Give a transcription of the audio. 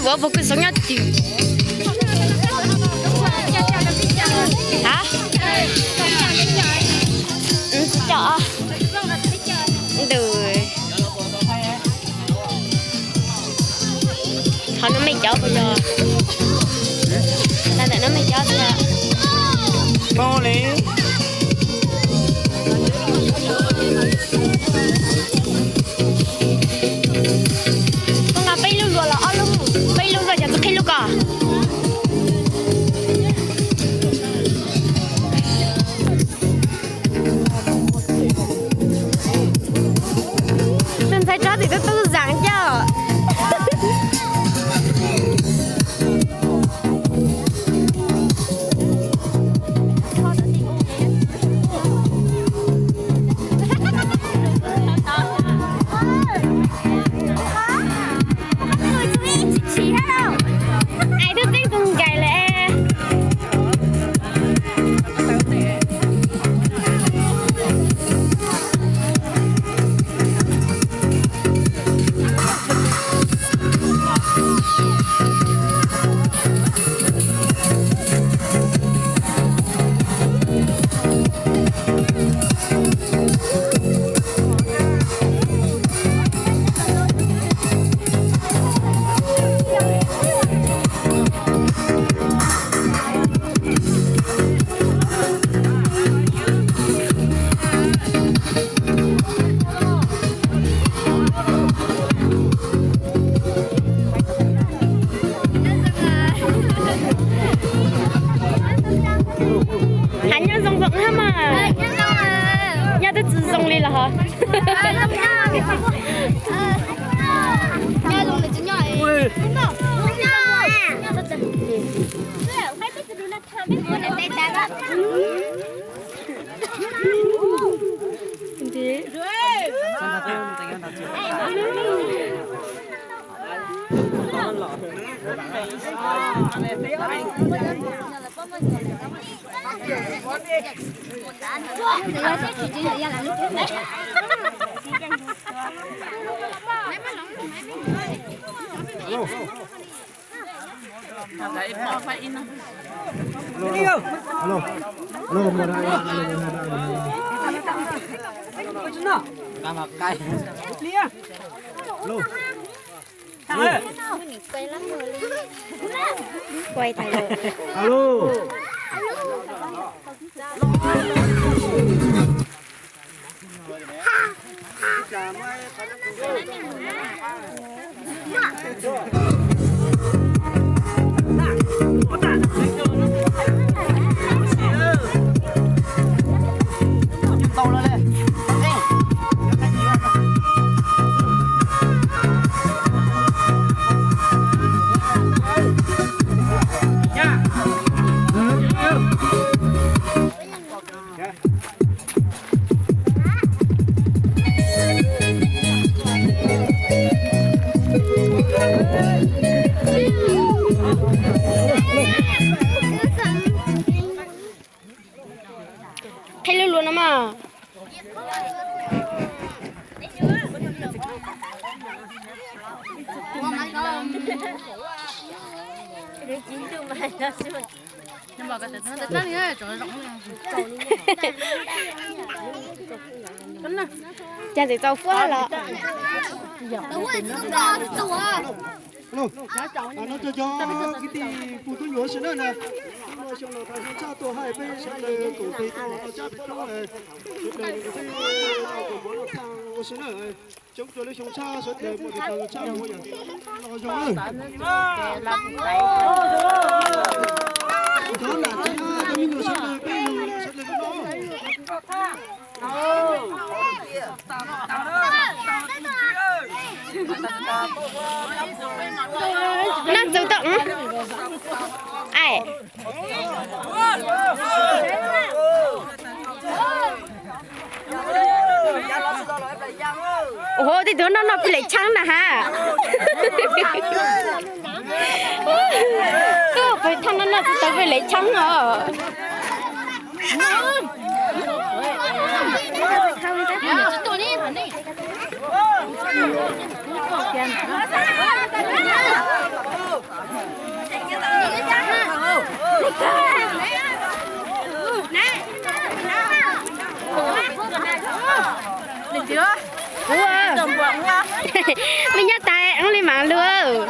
Ua puas kws xoom nyob twg? Ha? Coj. Ntws. Qhov no mej cov puas yog? Tau ntawm no mej cov thiab. Koj nqa peb lub luas los ob lub, peb lub luas cov txo qhib lub ko. Tus ntxhais tsov tim tub tub zaam coj. Ais twb txeeb tus nkais lawm. Has nyob zoo zoo hab mas. Nyob twb tsis zoo li los hos. Alo. Qhib lub luas no mas. Cas txawm txaus fuab los. Nyob rau cov kwv tij pug tub nyuam ua si na, xyoo no tau xyoo tshaj tuaj hais peb sawv daws koom tes tau tau tsab peb tub sawv daws koom mov noj tshaj ua si na. Coob rau lub xyoo tshaj sawv daws muaj tes taw tshaj ua yam no zoo na. Cov nam txiv na, cov me nyuam sawv daws peb yug sawv daws no. Noj txug tau. Ai. Ua, tej tug noj noj peb lem tshaab na has. Tuaj peb thaj noj noj tsis tau peb lem tshaab os. Ua, me nyuam tais ua li mas lug.